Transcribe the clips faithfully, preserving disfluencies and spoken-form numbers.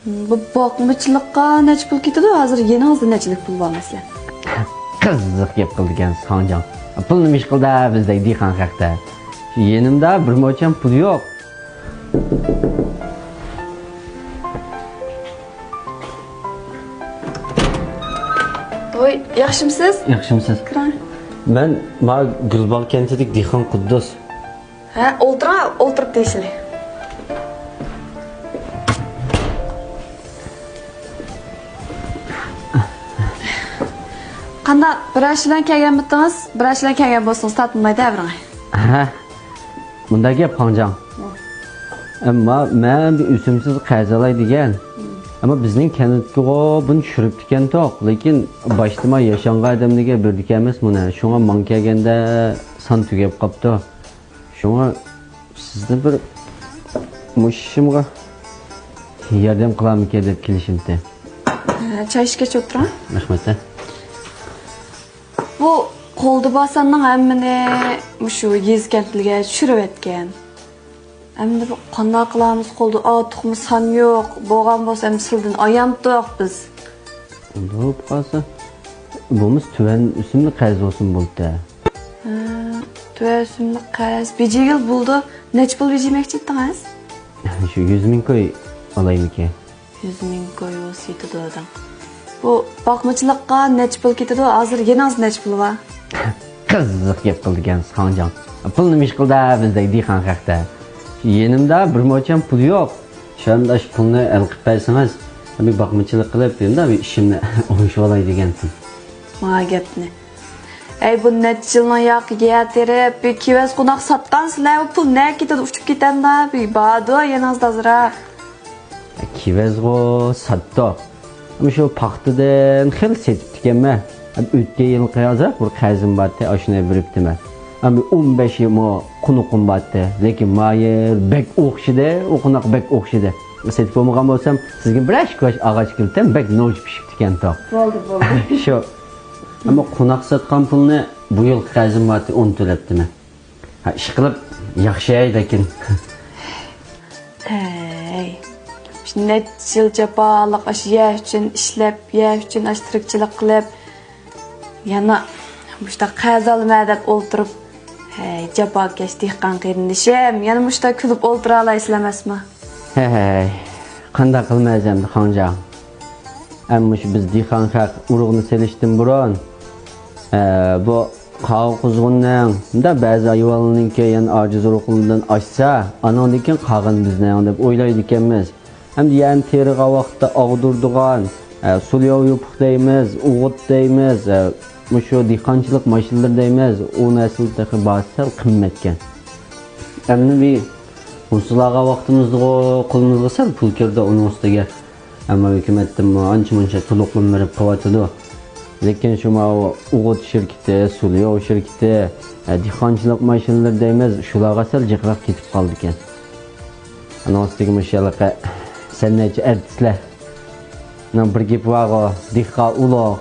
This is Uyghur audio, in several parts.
بۇ باقمىچىلىققا نەچچە پۇل كېتىدۇ؟ ھازىر يېنىڭىزدا نەچچىلىك پۇل بار مەسىلەن؟ قىزىق گەپ قىلىدىكەنسىز، خانجان. پۇلنى مىش قىلدا بىزدەك دېھقان خەقتە. يېنىمدا بىر موچەم پۇل يوق. ۋوي، ياخشىمسىز؟ ياخشىمسىز؟ كىرىڭ. مەن ما گۈلباغ كەنتىدىكى دېھقان قۇددۇس. ھە، ئولتۇرۇڭ، ئولتۇرۇپ دېيىشىلى. قانداق، بىرەر ئىش بىلەن كەلگەنمىتىڭىز؟ بىرەر ئىش بىلەن كەلگەن بولسىڭىز، تارتىنماي دەۋېرىڭ. ھە، مۇنداق گەپ، خانجان. ئەمما مەن بىر ئۈزۈمسىز قەرز ئالاي دېگەن. ئەمما بىزنىڭ كەنتكىغۇ بۇنى چۈشۈرۈپتىكەنتۇق. لېكىن باشتا ما ياشانغان ئادەملەرگە بېرىدىكەنمىز مۇنى. شۇڭا ماڭا كەلگەندە سان تۈگەپ قاپتۇ. شۇڭا سىزنى بىر مۇشۇ ئىشىمغا ياردەم قىلارمىكىن دەپ كېلىشىمتى. ھە، چاي ئىچكەچ ئولتۇرۇڭ. رەھمەت. بۇ قولدا بار ساننىڭ ھەممىنى مۇشۇ يېزا كەنتلەرگە چۈشۈرۈۋەتكەن. ئەمدى بۇ قانداق قىلارمىز؟ قولدا ئارتۇقمۇ سان يوق. بولغان بولسا ئەمدى سىلىدىن ئايامتۇق بىز. ئۇنداق بولۇپ قالسا، بولمىسا تۆۋەن ئۆسۈملۈك قەرز بولسىمۇ بولدى. ھە، تۆۋەن ئۆسۈملۈك قەرز. بېجىگىلى بولىدۇ. نەچچە پۇل بېجىمەكچى ئىدىڭىز؟ شۇ يۈز مىڭ كوي ئالايمىكىن. يۈز مىڭ كوي بولسا يېتىدۇ دەڭ. بۇ باقمىچىلىققا نەچچە پۇل كېتىدۇ؟ ھازىر يېنىڭىزدا نەچچە پۇل بار؟ قىزىق گەپ قىلىدىكەنسىز، خانجان. پۇلنى مىش قىلدا بىزدەك دېھقان خەقتە. يېنىمدا بىر موچەم پۇل يوق. شۇنداق پۇلنى ھەل قىلىپ بەرسىڭىز، بىر باقمىچىلىق قىلىپ، يەنە بىر ئىشىمنى ئوڭشىۋالاي دېگەنتىم. ما گەپنى. ئەي، بۇ نەچچە يىلنىڭ ياقى يەر تېرىپ، بىر كېۋەز قوناق ساتقانسىلەر، بۇ پۇل نەگە كېتىدۇ؟ ئۇچۇپ كېتەمدا؟ بىر باردۇ، يېنىڭىزدا ئازراق. كېۋەزغۇ ساتتۇق. ئەمما شۇ پاختىدىن خېلى سېتىپتىكەنمەن. ئەمما ئۆتكەن يىلقى ئازراق بىر قەرزىم بارتى، ئاشۇنى بېرىپتىمەن. ئەمما ئون بەش يىلمۇ قونىقىم بارتى. لېكىن ما يىل بەك ئوخشىدى، ئۇ قوناق بەك ئوخشىدى. سېتىپ بولمىغان بولسام، سىزگە بىرەر ئىككى باش ئاغاچ كېلىتەم، بەك نوچى پىشىپتىكەنتۇق. بولدى، بولدى. شۇ. ئەمما قوناق ساتقان پۇلنى بۇ يىلقى قەرزىم بارتى، ئۇنى تۆلەپتىمەن. ھە، ئىشقىلىپ ياخشى ھەي لېكىن. ھەي، شۇ نەچچە يىل جاپالىق ئاشۇ يەر ئۈچۈن ئىشلەپ، يەر ئۈچۈن ئاشۇ تىرىكچىلىك قىلىپ، يەنە مۇشۇنداق قەرز ئالىمەن دەپ ئولتۇرۇپ، ھەي، جاپاكەش دېھقان قېرىندىشىم، يەنە مۇشۇنداق كۈلۈپ ئولتۇرالايسىلەر ئەمەسمۇ؟ ھەي، قانداق قىلىمىز ئەمدى، خانجان؟ ئەمما مۇشۇ بىز دېھقان خەق ئۇرۇغنى سېلىشتىن بۇرۇن، ئە، بۇ قاغا قۇزغۇننىڭ، مۇنداق بەزى ھايۋانلارنىڭكى يەنە ئاجىز ئۇرۇقلىرىدىن ئاشسا، ئانىڭدىن كېيىن قالغىنى بىزنىڭ دەپ ئويلايدىكەنمىز. ئەمدى يەرنى تېرىغان ۋاقىتتا ئاغدۇرىدىغان، ئە، سۇلياۋ يوپۇق دەيمىز، ئوغۇت دەيمىز، ئە، مۇشۇ دېھقانچىلىق ماشىنىلىرى دەيمىز، ئۇ نەرسىلەر تېخى باھاسى سەل قىممەتكەن. ئەمدى بىر مۇشۇلارغا ۋاقتىمىزدىغۇ قولىمىزغا سەل پۇل كىرىدۇ ئۇنىڭ ئۈستىگە. ئەمما ھۆكۈمەتتىنمۇ ئانچە-مۇنچە تولۇقلىما بېرىپ قېلىۋاتىدۇ. لېكىن شۇ ماۋۇ ئوغۇت شىركىتى، سۇلياۋ شىركىتى، ئە، دېھقانچىلىق ماشىنىلىرى دەيمىز، شۇلارغا سەل جىقراق كېتىپ قالىدىكەن. ئانىڭ ئۈستىگە مۇشۇ ھېلىقى سەنئەتچى ئارتىسلارنىڭ بىر گېپى بارغۇ، دېھقان ئۇلۇغ،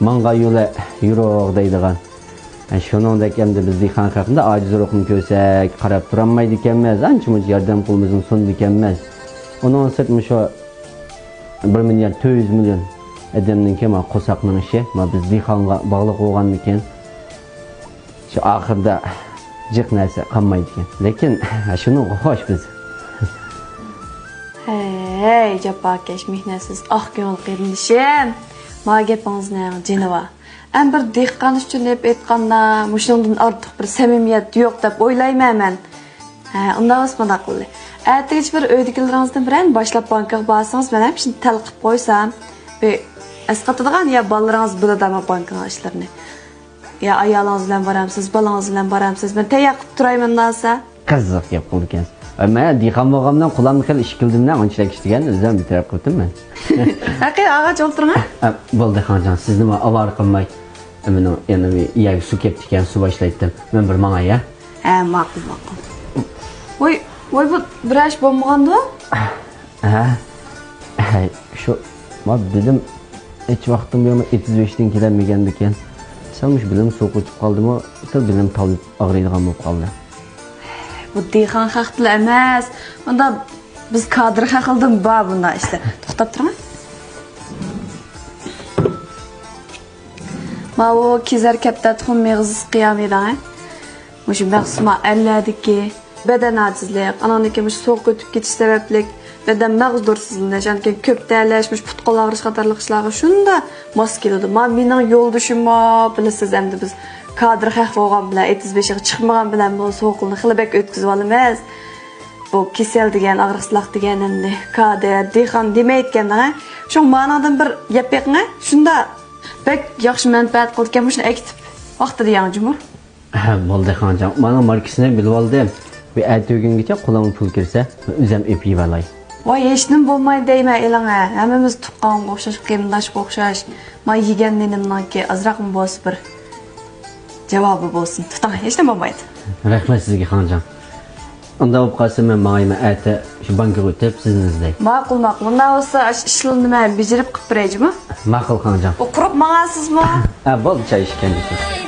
ماڭغان يولى يورۇق دەيدىغان. ئە، شۇنىڭدەك ئەمدى بىز دېھقان خەقنى ئاجىز ئۇرۇقنى كۆرسەك، قاراپ تۇرالمايدىكەنمىز، ئانچە-مۇنچە ياردەم قولىمىزنى سۇنىدىكەنمىز. ئۇنىڭدىن سىرت مۇشۇ بىر مىليارد تۆت يۈز مىليون ئادەمنىڭكى ما قورساقنىڭ ئىشى، ما بىز دېھقانغا باغلىق بولغاندىكىن، شۇ ئاخىرىدا جىق نەرسە قالمايدىكەن. لېكىن، شۇنىڭغا خوش بىز. ھەي، جاپاكەش، مېھنەتسىز، ئاق كۆڭۈل قېرىندىشىم. ما گېپىڭىزنىڭ جېنى بار. ئەمما بىر دېھقان ئۈچۈن دەپ ئېيتقاندا، مۇشۇنىڭدىن ئارتۇق بىر سەمىمىيەت يوق دەپ ئويلايمەن مەن. ھە، ئۇنداق بولسا مۇنداق قىلدى. ئەتىگىچە بىر ئۆيدىكىلىرىڭىزدىن بىرەرنى باشلاپ بانكىغا بارسىڭىز، مەن ھەم شۇنى تەلقىپ قويسام، بىر ئەسقاتىدىغان يا بالىلىرىڭىز بىلىدۇ ئەمما بانكىنىڭ ئىشلىرىنى. يا ئايالىڭىز بىلەن بارامسىز، بالىڭىز بىلەن بارامسىز؟ مەن تەييار قىلىپ تۇرايمەن دېسە. قىزىق گەپ قىلىدىكەنسىز. مەن دېھقان بولغانمدىن قولامنى خېلى ئىككىلىدىم، ئانچىلىك ئىشلىگەن، ئۆزۈم ئېتىراپ قىلىپتىمەن. ھەقىي، ئاغاچ ئولتۇرۇڭ، ھە؟ ھە، بولدى، خانجان، سىزنىمۇ ئاۋارە قىلماي. مېنىڭ يەنە بىر يەرگە سۇ كەپتىكەن، سۇ باشلايتتىم. مەن بىر ماڭاي، ھە؟ ھە، ماقۇل، ماقۇل. ۋوي، ۋوي، بۇ بىر ئىش بولمىغاندۇ؟ ھە؟ ھەي، شۇ، ما بېلىم ھېچ ۋاقىتتىن بۇيان ئېتىز بېشىدىن كېلەلمىگەندىكىن، سەل مۇشۇ بېلىم سوقۇۋېتىپ قالدىمۇ، سەل بېلىم تاۋلاپ ئاغرىيدىغان بولۇپ قالدى. بۇ دېھقان خەقتىلا ئەمەس، مۇنداق بىز كادىر خەقلىدىن بار بۇنداق ئىشلار. توختاپ تۇرۇڭ. ماۋۇ كېزەر كەپتە تۇخۇم مېغىزى قىيامىداڭ. مۇشۇ مەخسۇس ئەرلەردىكى بەدەن ئاجىزلىق، ئاناندىن كېيىن مۇشۇ سوغۇق ئۆتۈپ كېتىش سەۋەبلىك بەدەن مەغزى دۇرسىزلىنىش، ئاندىن كېيىن كۆپ تەرلەش، مۇشۇ پۇت قول ئاغرىش قاتارلىق ئىشلارغا شۇنداق ماس كېلىدۇ. ما مېنىڭ يولدىشىممۇ، بىلىسىز، ئەمدى بىز كادىر خەق بولغان بىلەن، ئېتىز بېشىغا چىقمىغان بىلەن بۇ سوغۇقلۇقنى خېلى بەك ئۆتكۈزۈۋالىمىز. بۇ كېسەل دېگەن، ئاغرىقسىزلاق دېگەن ئەمدى كادىر، دېھقان دېمەيدىكەن دەڭە. شۇڭا مانىڭدىن بىر يەپ بېقىڭە. شۇنداق بەك ياخشى مەنپەئەت قىلىدىكەن، مۇشۇنى ئەكېتىپ ۋاقتىدا يەڭ جۇمۇ. ھە، بولدى خانجان. مانا ماركىسىنى بىلىۋالدىم. بۇ ئەتىگۈنگىچە قولۇمغا پۇل كىرسە، مەن ئۆزۈم ئېلىپ يېۋالاي. ۋاي، ھېچنېمە بولمايدۇ دەيمەن ئېلىڭە. ھەممىمىز تۇغقانغا ئوخشاش، قېرىنداشقا ئوخشاش. ما يېگەن نېنىمنىڭكى ئازراقمۇ بولسا بىر جاۋابى بولسۇن. تۇتۇڭ، ھېچنېمە بولمايدۇ. رەھمەت سىزگە خانجان. ئۇنداق بولۇپ قالسا مەن ماڭايمەن، ئەتە شۇ بانكىغا ئۆتۈپ سىزنى ئىزدەي. ماقۇل، ماقۇل. ئۇنداق بولسا ئاشۇ ئىشلىرىمنى مەن بېجىرىپ قىلىپ بېرەي جۇمۇ. ماقۇل خانجان. ئۇ قۇرۇپ ماڭاسىزمۇ؟ ھە، بولدى، چاي ئىچكەندىن كېيىن.